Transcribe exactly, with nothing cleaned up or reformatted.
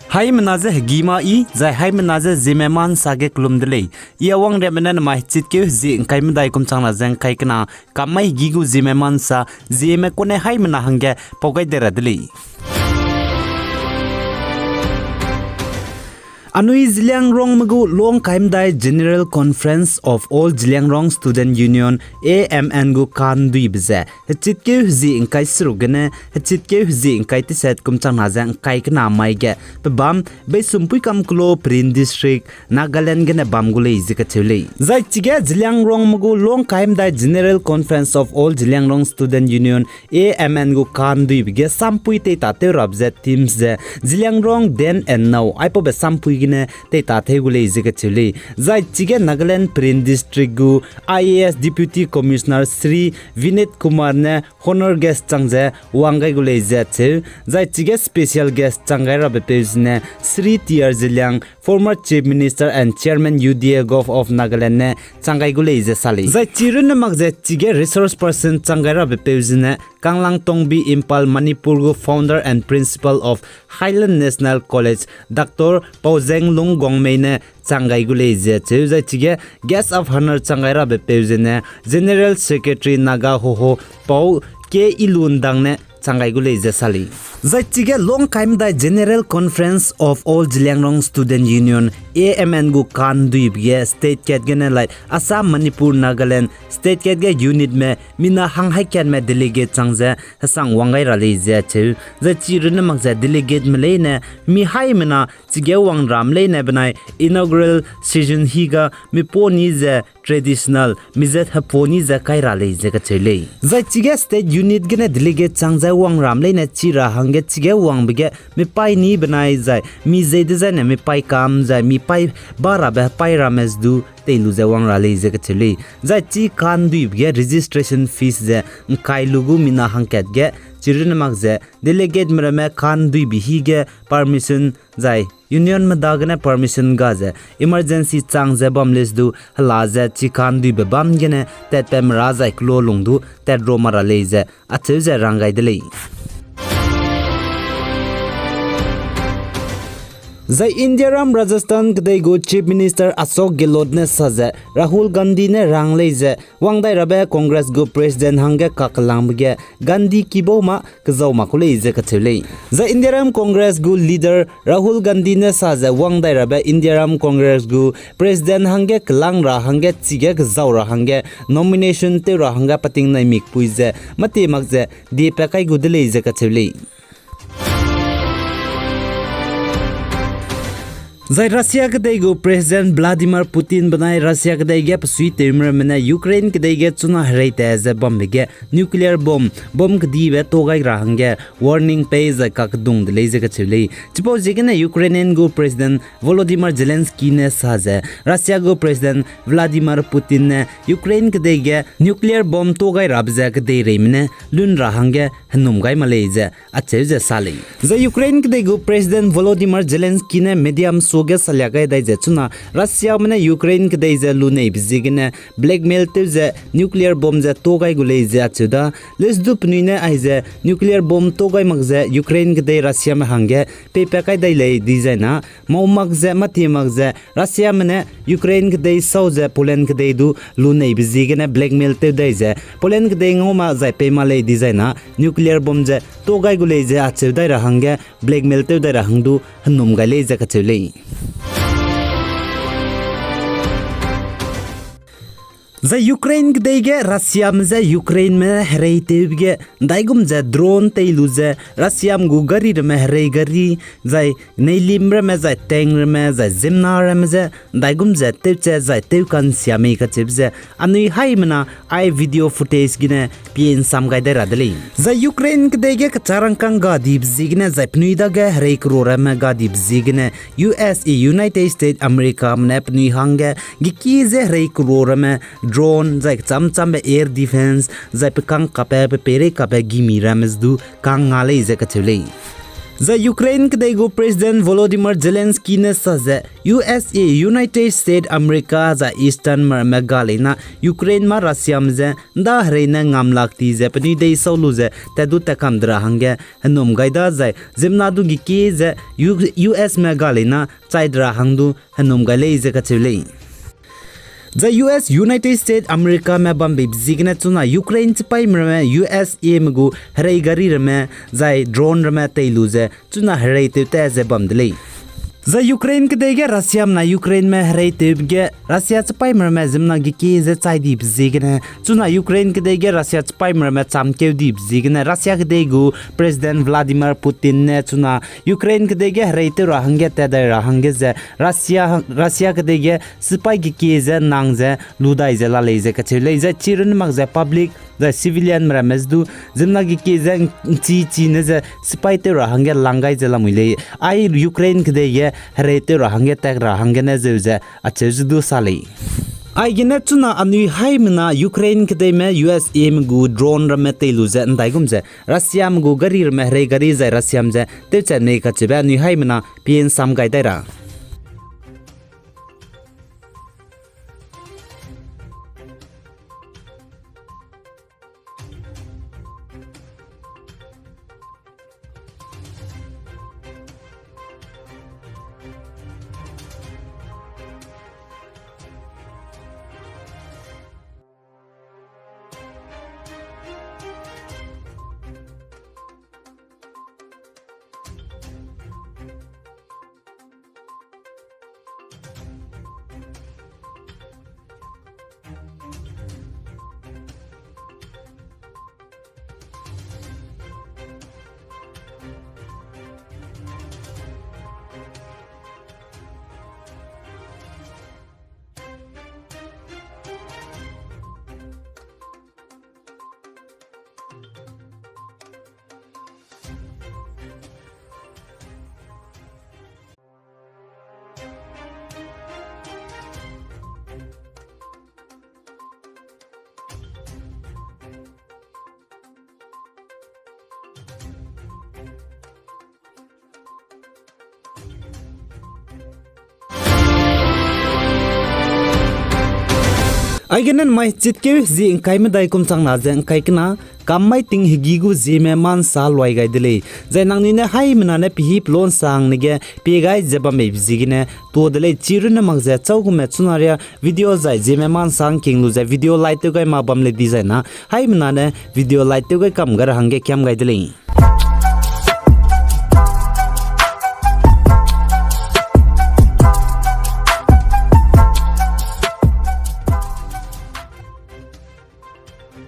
Haimena ze hegî ma i, zai haimena ze Zeme ma nsa ge kelum de lei. I Awangriamme ne namai hechitkeu hezie ngkai medai kum changna ze ngkai kena, kam mai hegî gu Zeme ma nsa, Zeme kune haimena hangge pau gai de ra de lei. Anui Zeliangrongme gu lungkai medai General Conference of All Zeliangrong Student Union, A M N gu kanduibe ze hechitkeu hezie ngkai seruk gene hechitkeu hezie ngkai teset kum changna ze ngkai kena mai ge pebâm Beisumpuikam Kelo, Peren District, Nagaland gene bam gu lei ze kacheu lei. Zai chige Zeliangrongme gu lungkai medai General Conference of All Zeliangrong Student Union, A M N gu kanduibe ge sampui teitatew rabe ze themes ze Zeliangrong Then and Now aipaube sampui gene teitatew gu lei ze kacheu lei. Zai chige Nagaland Peren District gu I A S Deputy Commissioner Shri Vineet Kumar ne honour guest chang ze wang gai gu lei ze cheu. Zai chige special guest chang gai rabe peu zene Shri T R Zeliang, former Chief Minister and Chairman U D A Govt of Nagaland ne chang gai gu lei ze sa lei. Zai chi runne mak ze chige resource person chang gai rabe peu zene Kanglang Tongbi Imphal, Manipur gu founder and principal of Highland National College, Doctor Pauzeng Lung Gongmei ne chang gai gu lei ze cheu. Zai chige guest of honour chang gai rabe peu zene General Secretary Naga Hoho Pau K Ilundang ne chang gai gu lei ze sa lei. Zai chige lungkai medai General Conference of All Zeliangrong Student Union, A M N gu kanduibe ge state kat gene lai Assam, Manipur, Nagaland state kat ge unitme mina hang haikatme delegate chang ze hesang wang gai ra lei ze cheu. Zai chi runne mak ze delegateme leine mi haimena chige wang ram leine benai inaugural session hi ga mi poni ze traditional mi zet heponi ze kai ra lei ze kacheu lei. Zai chige state unit gene delegate chang ze wang ram leine chi ra hangge chige wangbe ge mi paî ni benai zai mi zei dezaine mi paî kam zai mi paî ba rabe hepaî ramme ze du tei lu ze wang ra lei ze kacheu lei. Zai chi kanduibe ge registration fees ze ngkai lu gu mina hangkat ge chi runne mak ze delegateme ramme kanduibe hi ge permission zai unionme dagene permission ga ze emergency chang ze bam lei ze du hela ze chi kanduibe bam gene tatpat mera zai kelo lung du tat ro ma ra lei ze acheu ze rang gai de lei. Zai Indiaram Rajasthan kedei gu Chief Minister Ashok Gehlot ne sa ze Rahul Gandhi ne rang lei ze wang dai rabe Congress gu President hangge kakelangbe ge Gandhi kibau ma kezau mak ku lei ze kacheu lei. Zai Indiaram Congress gu leader Rahul Gandhi ne sa ze wang dai rabe Indiaram Congress gu President hangge kelang ra hangge chige kezau ra hangge nomination tew ra hangge peting nai mikpui ze mâtie mak ze diepat kai gu de lei ze kacheu lei. Zai Russia kedei gu President Vladimir Putin benai Russia kedei ge besuitewme ramme ne Ukraine kedei ge chuna hereite ze bambe ge nuclear bomb, bomb kedibe tau gai ra hangge warning pei zai kakedung de lei ze kacheu lei. Chipau ziegene Ukrainian gu President Volodymyr Zelensky ne sa ze Russia gu President Vladimir Putin ne Ukraine kedei ge nuclear bomb tau gai rabe ze kedeireime ne lun ra hangge henum gai ma lei ze acheu ze sa lei. Zai Ukraine kedei gu President Volodymyr Zelensky ne mediame suage salia gai dai ze chuna Russiame ne Ukraine kedei ze luneibe ziegene blackmail tew ze nuclear bomb ze tau gai gu lei ze acheu da. Lei ze du penui ne aize nuclear bomb tau gai mak ze Ukraine kedei Russiame hangge peipat kai dai lei dizai na, mau mak ze mâtie mak ze Russiame ne Ukraine kedei sau ze Poland kedei du luneibe ziegene blackmail tew dai ze Poland kedei ngau ma zai pei ma lei dizai na nuclear bomb ze tau gai gu lei ze acheu dai ra hangge blackmail tew dai ra hang du henum gai lei ze kacheu lei. Zai Ukraine kedei ge Russiame je Ukraineme hereitewbe ge ndaigum ze drone tei lu ze Russiame gu gari ramme herei gari, zai neilim ramme, zai tank ramme, zai ziemmena ramme je ndaigum ze tewche zai tew kansia mei kacheube ze anui haimena ai video footage gene pie nsam gai dai ra de lei. Zai Ukraine kedei ge kecharangkâng gadibe ziegene zai penui dage herei kero ramme gadibe ziegene U S A, United States Americame ne penui hangge geki ze herei kero ramme drone, zai kecham chambe air defense, zai pe kang kape, pe peirei kape gimi ramme ze du kang nga lei ze kacheu lei. Zai Ukraine kedei gu President Volodymyr Zelensky ne sa ze, U S A, United States America zai Eastern merme ga leina Ukraine ma Russiame ze nda herei ne ngamlak ti ze penui dei sau lu ze tat du tat kam de ra hangge henum gai da zai ziemmena du gekie ze U-, U S me ga leina chai de ra hang du henum gai lei ze kacheu lei. Zai U S, United States Americame bambeibe ziegene chuna Ukraine chipaîme ramme U S Ame gu herei gari ramme zai drone ramme tei lu ze chuna herei tew ta ze bam de lei. Zai Ukraine kedei ge Russiame na Ukraineme herei tewbe ge Russia chipaîme ramme ziemmena gekie ze chai dibe ziegene chuna Ukraine kedei ge Russia chipaîme ramme chamkeu dibe ziegene Russia kedei gu President Vladimir Putin ne chuna Ukraine kedei ge herei tew ra hangge tat dai ra hangge ze Russia, Russia kedei ge sipai gekie ze nang ze lu dai ze la lei ze kacheu lei. Zai chirunne mak ze public zai civilianme ramme ze du ziemmena gekie ze nchi chine ze sipai tew ra hangge lang gai ze lamui lei. Ai Ukraine kedei ge herei tew ra hangge tat ra hanggene zeu ze acheu ze du sa lei. Aigene chuna anui haimena Ukraine kedeime U S Ame gu drone ramme tei lu ze ndaigum ze Russiame gu gari ramme herei gari zai Russiame ze tewchat mei kacheube anui haimena pie nsam gai dai ra. Aigene mai chitkeu zie ngkai medai kum changna ze ngkai kena, kam mai ting hegi gu zieme ma nsa luai gai de lei. Zai nangnui ne haimena ne pehî pelon sangne ge pie gai ze bam meibe ziegene tua de lei. Chirunne mak ze chau gume chuna ria video zai zieme ma nsa ngking lu ze video like tew gai ma bam lei dizai na, haimena ne video like tew gai kam gai ra hangge kiam gai de lei.